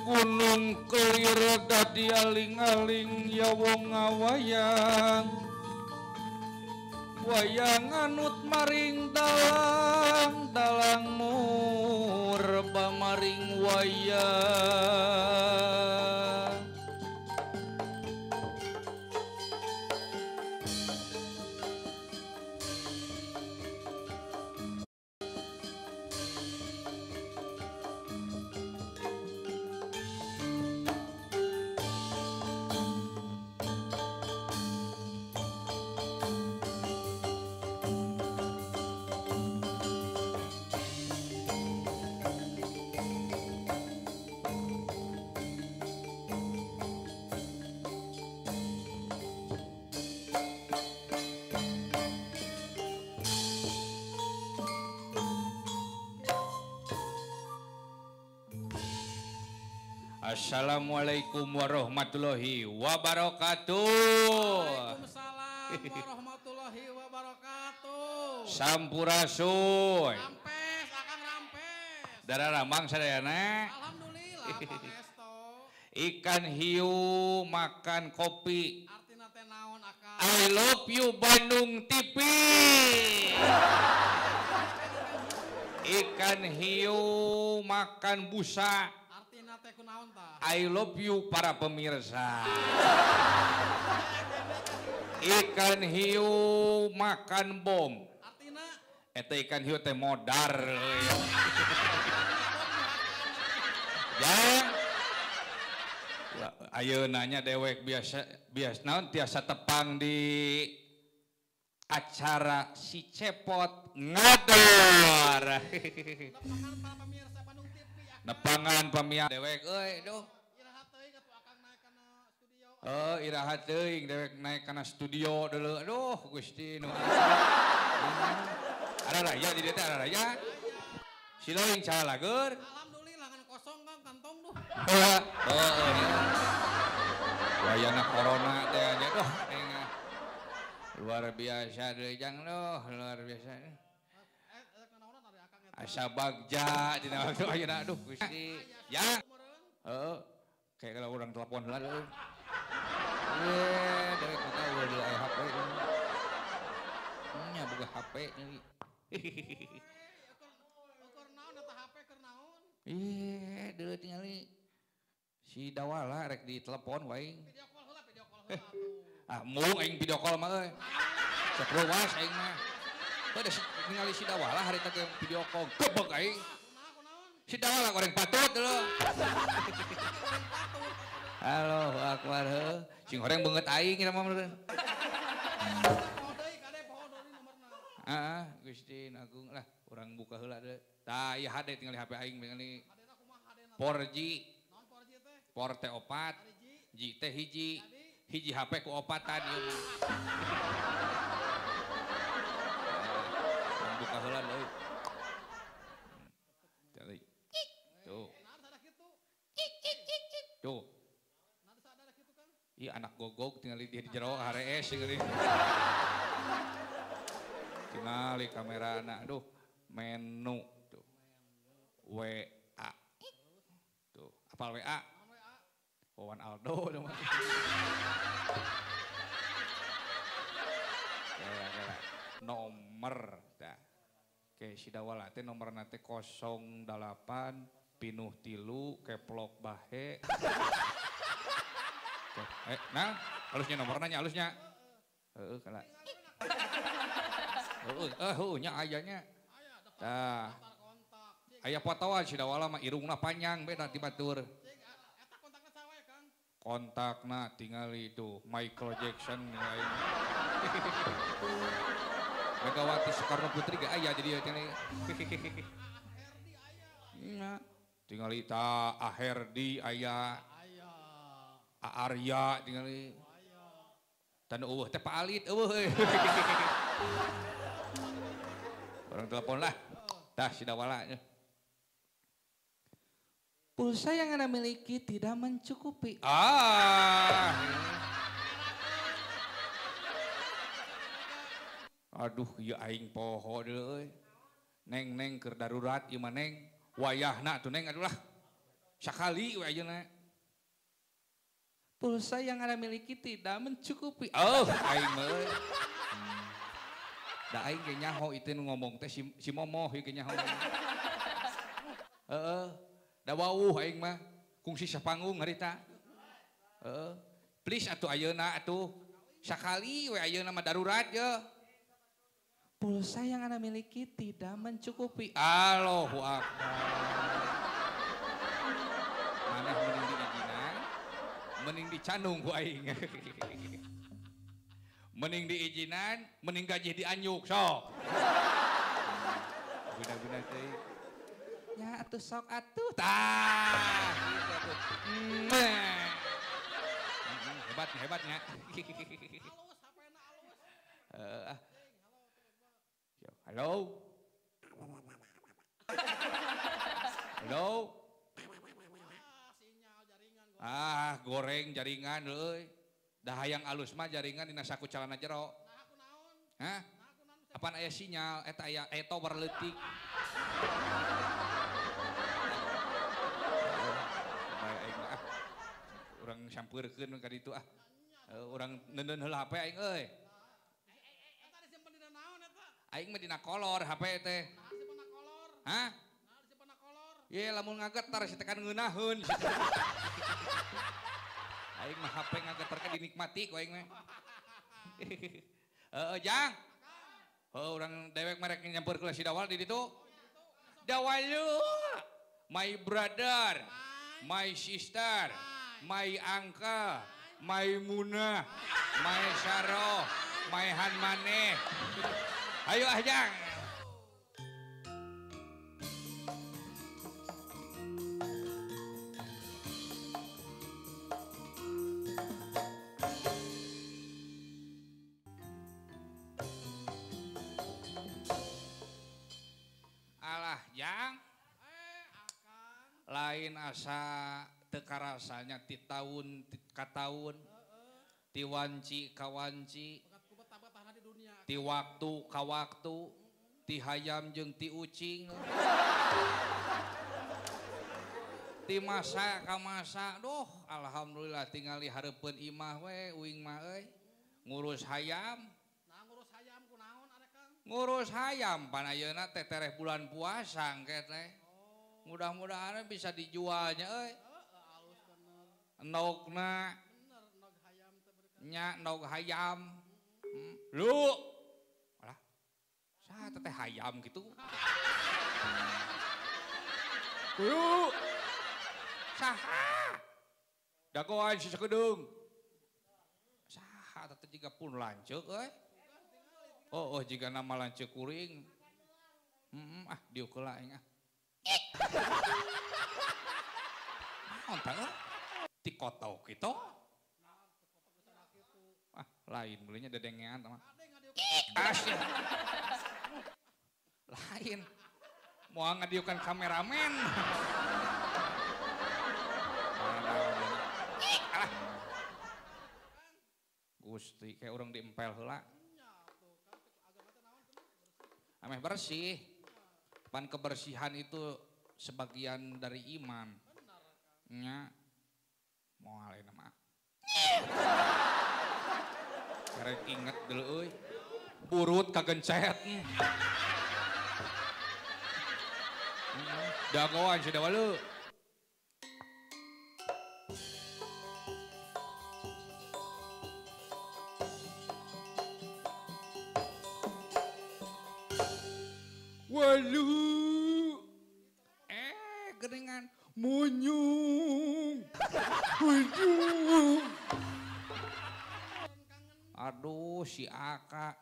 Gunung Kelir dadi aling-aling ya wong ngawayang. Wayang anut maring dalang, dalang murba maring wayang. Assalamualaikum warahmatullahi wabarakatuh. Waalaikumsalam warahmatullahi wabarakatuh. Sampurasun. Rampes, akang rampes. Darah ramang sadayana. Alhamdulillah pangesto. Ikan hiu makan kopi. Artina teh naon akang? I love you Bandung TV. Ikan hiu makan busa. I love you para pemirsa. Ikan hiu makan bom. Artina eta ikan hiu teh modar. Ya. Ayeuna nya dewek biasa biasa naon tiasa tepang di acara si Cepot Ngador. Nepangan pamiarsa dewek euy duh. Iraha teuing atuh akang naik kana studio. Heuh, iraha teuing dewek naik kana studio deuleu. Aduh Gusti nu. Araraya di dieu teh araraya. Sileuing calageur. Alhamdulillah ngan kosong Kang kantong duh. Heeh, wayana corona teh nya duh luar biasa deui jang duh, luar biasa. Asa bagja dina waktu ayeuna aduh Gusti. Ya. Heeh. Kayak kalau urang telepon heula deui. Ye, dewek mah eueuh deui aya HP. Nya boga HP deui. Ukur naon eta HP keur naon? Ih, deui tingali si Dawala rek ditelepon wae. Video call heula, video call heula atuh. Ah, mung aing video call mah euy. Sok ruas aing mah. Udah ningali si Dawala hari tadi video call gebek aing. Si Dawala goreng patut dulu. Halo akbar heuh. Sing horeng beungeut aing eta mah meureun. Heeh, Gusti Agung lah urang buka heula deui. Tah ieu hade tingali HP aing tingali 4G. 4 teh 4, G teh hiji. Hiji HP ku opatan ieu mah. Buka heula deui. Tuh. Tuh. Ih anak gogog tingali dia di jero HRS tingali. Tingali kamerana aduh menu tuh. WA. Tuh, apal WA? Wawan Aldo tuh mah. Kela-kela. Nomor dah. Oke, si Dawala teh nomorna teh 08 pinuh 3 keplok bahe. Nah, halusnya nomorna nya halusnya. Heeh, kala. Heeh, heuh nya aya nya. Tah. Aya fotoan si Dawala mah irungna panjang beda ti batur. Eta kontakna saha wae, Kang? Kontakna tingali tuh Michael Jackson lain. Megawati Soekarno Putri ge aya jadi tinggali. Nya, tingali ta Aherdi aya. Arya tingali. Tanu eueuh teh Pak Alit eueuh euy. Orang telepon lah. Tah si Dawala nya. Pulsa yang Anda miliki tidak mencukupi. Ah. Aduh, ieu aing poho deui euy. Neng neng keur darurat ieu mah neng. Wayahna tuh neng aduh lah. Sakali we ayeuna. Pulsa yang Anda miliki tidak mencukupi. Oh, aing mah euy. Da aing ge nyaho itu nu ngomong teh si Momoh ieu ge nyaho. Heeh. Da wauh aing mah kungsi sapanggung harita. Heeh. Please atuh ayeuna atuh. Sakali we ayeuna mah darurat ye. Pulsa yang Anda miliki tidak mencukupi. Allahu Akbar. Maneh mending diizinan, mending dicandung ku aing. Mending diizinan, mending gaji dianjuk sok. Guna-guna teh. Ya atuh sok atuh. Tah, gitu atuh. Hebat hebatnya. Alus HP-na alus. Heeh. Halo. Halo. Sinyal jaringan. Ah, goreng jaringan euy. Dah hayang alus mah jaringan dina saku calana jero. Nah, aku naon? Hah? Apaan aya sinyal eta aya tower leutik. Bae aing mah ah. Urang sampeurkeun ka ditu ah. Urang neundeun heula HP aing euy. Eta disimpen dina naon eta? Aing mah dina kolor HP teh. Nah, disimpen na kolor. Hah? Nah, disimpen na kolor. Ye lamun ngagetar si teh kan ngeunaheun. Aing mah HP ngagetar ke dinikmati ku aing mah. Heeh, Jang. Heuh urang dewek merek nyampeurkeun si Dawal di ditu. Dawalu. My brother, my sister, my uncle, my Munah, my Saroh, my Han Maneh. Ayo ah Jang. Alah Jang. Lain asa teu karasanya ti taun ka taun, ti wanci ka wanci, ti waktu ka waktu, ti hayam jeung ti ucing, ti masa ka masa. Duh, alhamdulillah tingali hareupeun imah we uing mah euy. Ngurus hayam. Nah, ngurus hayam kunaon are Kang? Ngurus hayam pan ayeuna teh tereh bulan puasa engke teh. Mudah-mudahan bisa dijualnya euy. Alus bener. Endogna. Bener endog hayam teh berkah. Nya endog hayam. Lu. Alah. Saha teh hayam gitu? Lu. Saha? Dagoan si sakedeung. Saha teh jiga pun lanceuk euy. Oh, oh jiga nama lanceuk kuring. Ah diuk heula aing ah. Naon tah euy? Ti kotok kitu. Ah, lain belinya dedengean mah. Asyik. Lain. Moal ngadiukan kameramen. Alah. Gusti kayak urang diempel heula. Ameh bersih. Pan kebersihan itu sebagian dari iman. Nya moal ayeuna mah. Karek inget dulu euy. Burut kagencet. Dagoan si Dawalu. Walu. Geningan munyung. Munyung. Aduh si Aka.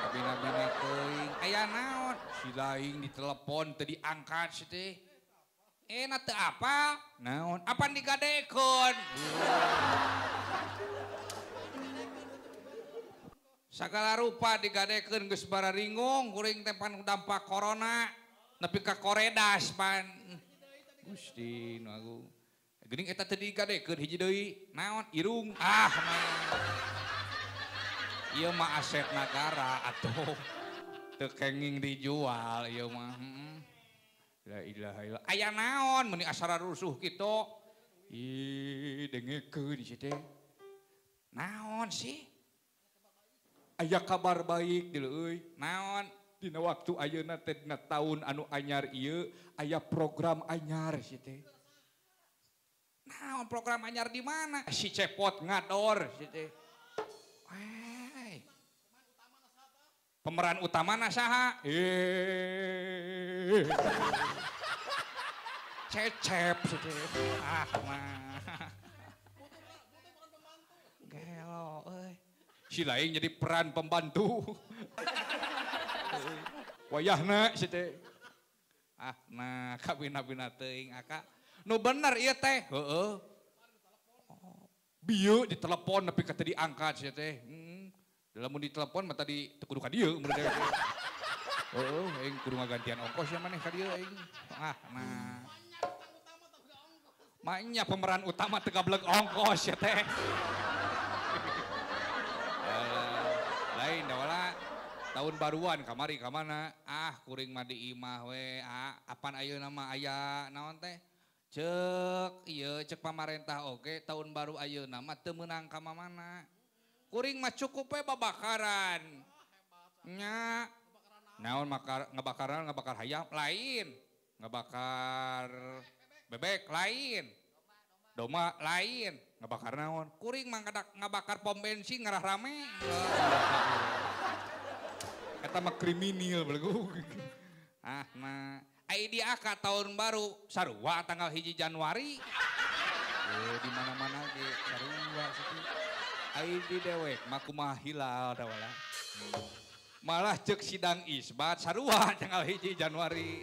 Bina-bina teuing. Aya naon? Si laing ditelepon teu diangkat si teh. Na teu apa? Naon? Apan digadekeun? Sagala rupa digadekeun geus bararingung kuring teh pan dampak corona nepi ka koredas pan. Gusti nu agung. Geuning eta teu digadekeun hiji deui. Naon? Irung. Ah mah. Ieu mah aset nagara atuh. Teu kenging dijual ieu mah. La ilaha illallah. Aya naon meuni asara rusuh kitu? Ih, dengekeun si teh. Naon sih? Aya kabar baik deuleu euy. Naon? Dina waktu ayeuna teh dina taun anu anyar ieu aya program anyar si teh. Naon program anyar di mana? Si Cepot ngador si teh. Wey. Pemeran utamana saha? Cecep si teh. Ah mah. Gelo euy. Si lain jadi peran pembantu. Wayahna si teh. Ah nah kabina-bina teuing aka. Nu bener ieu teh. Heeh. Oh, bieu ditelepon nepi ka teu diangkat si teh. Lamun ditelepon mah tadi teu kudu ka dieu mun teh. Heeh, aing kudu ngagantian ongkos ya maneh ka dieu aing. Ah nah. Maknya pemeran utama teu gableg ongkos ya teh. Lain da wala tahun baruan kamari ka mana? Ah kuring mah di imah we. Ah apan ayeuna mah aya naon teh? Cek ieu cek pamarentah oge tahun baru ayeuna mah teu meunang ka mana. Kuring mah cukup we babakaran. Nya. Naon makar ngabakaran ngabakar hayam lain. Ngabakar bebek lain. Domba lain. Ngabakar naon? Kuring mah ngabakar pom bensin ngarah rame. Eta mah kriminal belegu. Ah nah, ai di aka tahun baru sarua tanggal 1 Januari. Di mana-mana ge sarua sakitu. Ai di dewek mah kumaha hilal da wala. Malah cek sidang isbat sarua tanggal 1 Januari.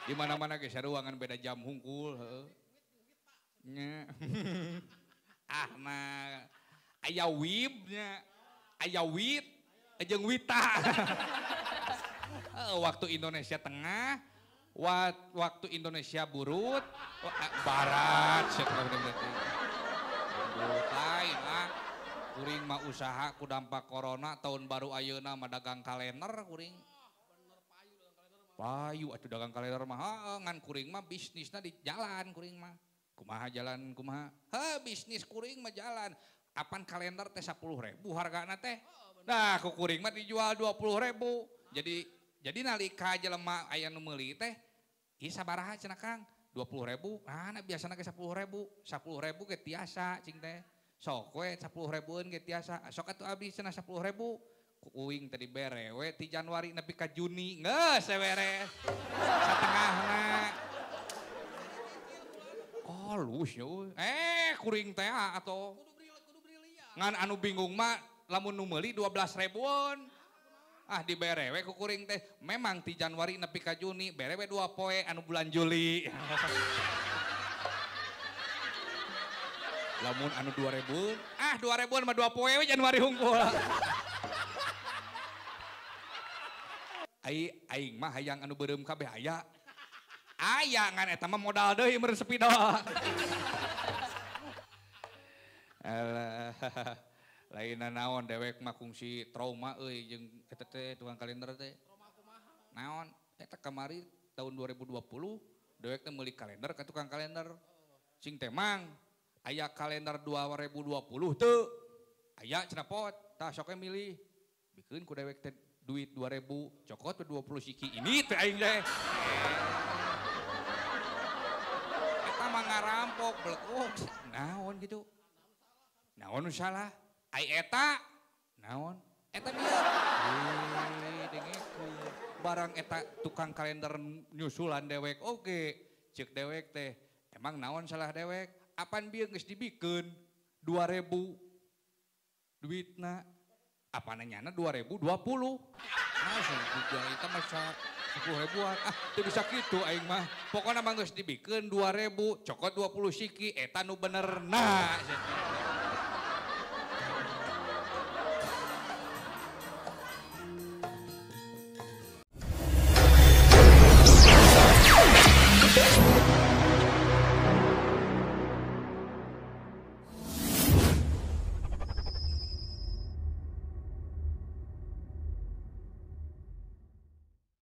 Di mana-mana ge sarua ngan beda jam hungkul heuh. Nya. Ah nah, aya wibnya. Aya wit jeung wita. Waktu Indonesia Tengah, waktu Indonesia Burut, Barat, lain ah. Kuring mah usaha ku dampak corona tahun baru ayeuna mah dagang kalender kuring. Payu atuh dagang kalender mah heuh ngan kuring mah bisnisna di jalan kuring mah. Kumaha jalan kumaha? Heuh bisnis kuring mah jalan. Apan kalender teh 10.000 hargana teh. Nah, ku kuring mah dijual 20.000. Jadi nalika jelema aya nu meuli teh, ieu sabaraha cenah Kang? 20.000. Nah, biasana ge 10.000. 10.000 ge tiasa cing teh. Sok we 10 ribuan ge tiasa. Sok atuh abdi cenah 10.000. Ku uing tadi bere we ti Januari nepi ka Juni. Geus beres. Satengahna. Oh, halus ya euy. Kuring teh atuh. Ngan anu bingung mah lamun nu meuli 12 ribuan. Ah dibere we ku kuring teh. Memang ti Januari nepi ka Juni bere we 2 poe anu bulan Juli. Lamun anu 2 ribuan, ah 2 ribuan mah 2 poe we Januari hungkul. Ai aing mah hayang anu beureum kabeh aya. Aya ngan eta mah modal deui meureun spidol. Alah, lain naon dewek mah kungsi trauma euy jeung eta teh tukang kalender teh. Trauma kumaha? Naon? Eta kamari tahun 2020 dewek teh meuli kalender ka tukang kalender. Cing teh mang aya kalender 2020 teu. Aya cenah pot, tah sok we milih. Bikeun ku dewek teh duit 2000, cokot 20 siki ini teh aing teh. Eta mah ngarampok belekuk. Naon gitu? Naon nu salah? Ai eta naon? Eta bieu. Dengekeun. Barang eta tukang kalender nyusulan dewek oge. Ceuk dewek teh, emang naon salah dewek? Apan bieu geus dibikeun 2000 duitna. Apana nyana 2020. Nah, eta mah 10 ribuan. Ah, teu bisa kitu aing mah. Pokona mah geus dibikeun 2000, cokot 20 siki eta nu benerna.